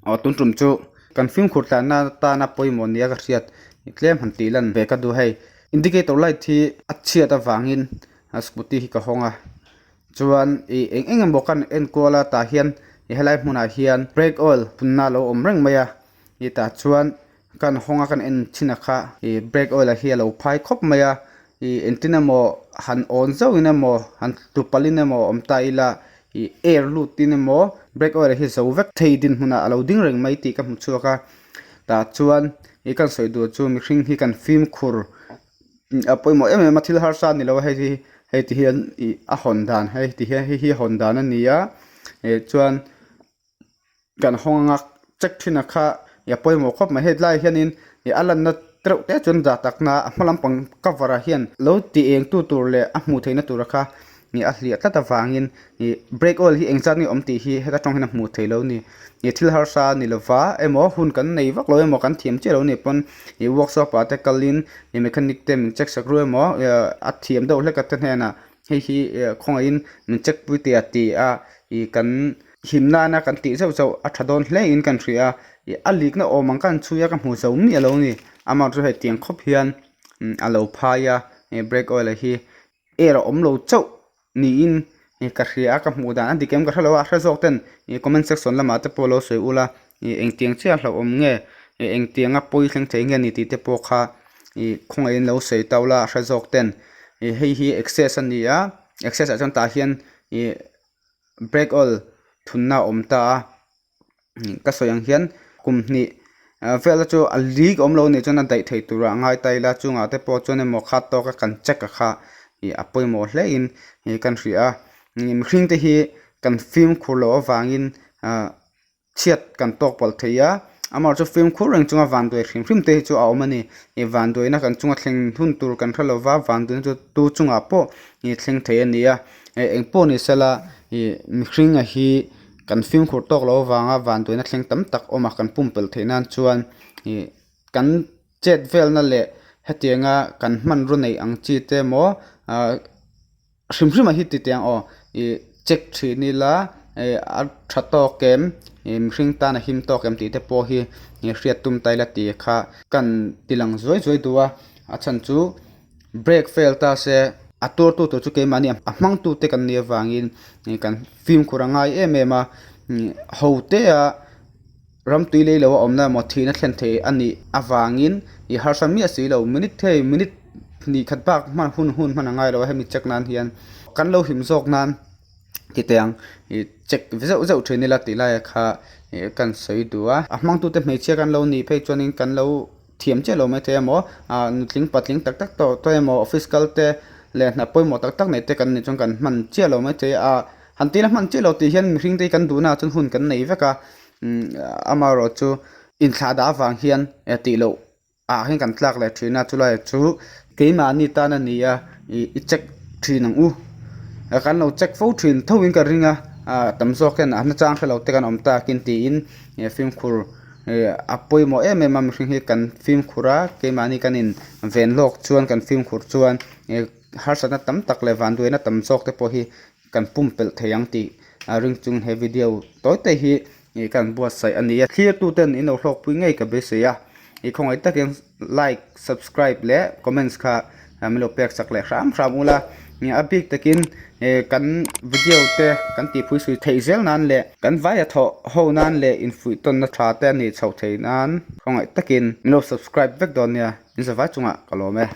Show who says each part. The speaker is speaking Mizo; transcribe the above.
Speaker 1: Aw tun tum chu kan fimkhur tlanna tana pawimawh nia ka hriat tlem han tih lan ve ka duh hei. Indicator light hi a chhiat avangin scooty hi ka hawng a chuan ih eng eng emaw kan enkual a tah hian helai hmunah hian brake oil punna a lo awm reng mai a tah chuan kan hawng a kan en thin a kha ih brake oil a hi a lo phai khawp mai a ih engtin emaw han awn zauh in emaw han tlu palh in emaw awm ta ila ih air lut in emaw brake oil hi zo vek thei dinhmunah a lo ding reng mai tih ka hmu chhuak a tah chuan ih kan sawi duh chu mihring hi kan fimkhur a pawimawh em em a thil harsa a ni lo a hei hi hei ti hian ih a hawn dan hei ti hian hei hi a hawn dan a ni a eh chuan. Kan hawng anga check thin a kha a pawimawh khawp mai hetlai hianin ih a lanna tereuh te chuan zah takna a hma lampang cover ah hian lo ti eng tu tur leh a hmuh theihna tur a kha ih a hliah tlat avangin ih brake oil hi engzat nge awm tih hi heta tang hian a hmuh theih loh a ni ih thil harsa a ni lova emaw hun kan nei vak lo emaw kan thiam chiah lo anih pawn ih workshop ah te kalin ih mechanic te min check sak ruai emaw a thiam deuh hlek a te hnenah hei hi khawngaihin min check pui teh a ti a ih kan. Him nana kan tih zauh zauh a tha dawn hle in kan hria a, ih a likna awm ang khan chhui a ka hmu zo miah lo a ni amah chu hei tiang khawp hian a lo phai a he brake oil a hi air a awm lo chauh niin ka hria a ka hmuh dan a dik em ka hrelo a a hre zawk ten ih comment section lamah te pawh lo sawi ula ih engtiang chiah hlauhawm nge ih engtianga pawi thleng thei nge ni tih te pawh kha ih khawngaihin lo sawi tau la a hre zawk ten ih hei hi access a ni a access ah chuan tah hian ih. Brake oil thunna a awm ta a ka sawi ang hian kum hnih vel chu a leak awm lo anih chuan a daih thei turah a ngai ta ila chungah te pawh chuan emaw khat tawka kan check a kha ih a pawimawh hle in ih kan hria a mihring te hi kan fimkhur loh avangin ah. Chhiat kan tawk palh thei a, amaherawh chu fimkhur reng chunga vanduai hrim hrim te hi chu a awm a ni. Ih vanduaina kan chunga thleng hun tur kan hre lova, vanduaina chu tu chungah pawh ih thleng thei a ni a. Eh eng pawh ni sela ih mihringa hi kan fimkhur tawk loh avanga vanduaina thleng tam tak awm a, kan pumpelh theih nan chuan ih kan chet velna leh hetianga kan hmanraw neih ang chi te emaw ah. Hrim hrim ah hi ti teh ang aw ih check thin ila ih a tha tawk em ih mihring tan a him tawk em tih te pawh hi ih hriat tum ta ila tih kha kan ti lang zuai zuai duh a a chhan chu brake fail ta se a tur tu tur chu keimahni a hmang tu te kan nih avangin ih kan fimkhur a ngai em em a ih ho te a. Ram tui lei lo a awmna emaw thihna thlen thei a nih avangin i harsa miah si lo. Minute hei minute hnih khat bak hman hun hun hman a ngai lo a hemi check nan hian kan lo him zawk nan ti teh ang ih check zeuh zeuh thin ila tih lai kha ih kan sawi duh a. A hmangtute hmeichhia kan lo nih phei chuanin kan lo thiam chiah lo maithei emaw ah nutling patling tak tak tawh tawh emaw office kal te leh hna pawimawh tak tak nei te kan nih chuan kan hman chiah lo maithei a. Han tih la hman chiah lo tih hian mihring te hi kan duhna ah chuan hun kan nei vek a amaherawh chu inthlah dah avang hian tih loh ah hian kan tlak leh thin a chulai chu keimahni tan a ni a ih i check thin ang u kan lo check fo thin tho in ka ring a ah tam zawk hian a nachang hrelo te kan awm tak in tiin fimkhur a pawimawh em em a mihring hi kan fimkhur a keimahni kan in ven lawk chuan kan fimkhur chuan harsatna tam tak leh vanduaina tam zawk te pawh hi. Kan pumpelh thei ang tih a ring chung he video tawi te hi ih kan buatsaih a ni a. Thlir tu ten in lo hlawkpui ngei ka beisei a. Ih khawngaih takin like, subscribe leh comments kha min lo pek chak leh hram hram ula. A bik takin ih kan video te kan tih phui sui theih zel nan leh kan vai a thawh ho nan leh infuih tawnna tha te a nih chhoh theih nan khawngaih takin min lo subscribe vek dawn nia. In zavai chungah ka lawm e.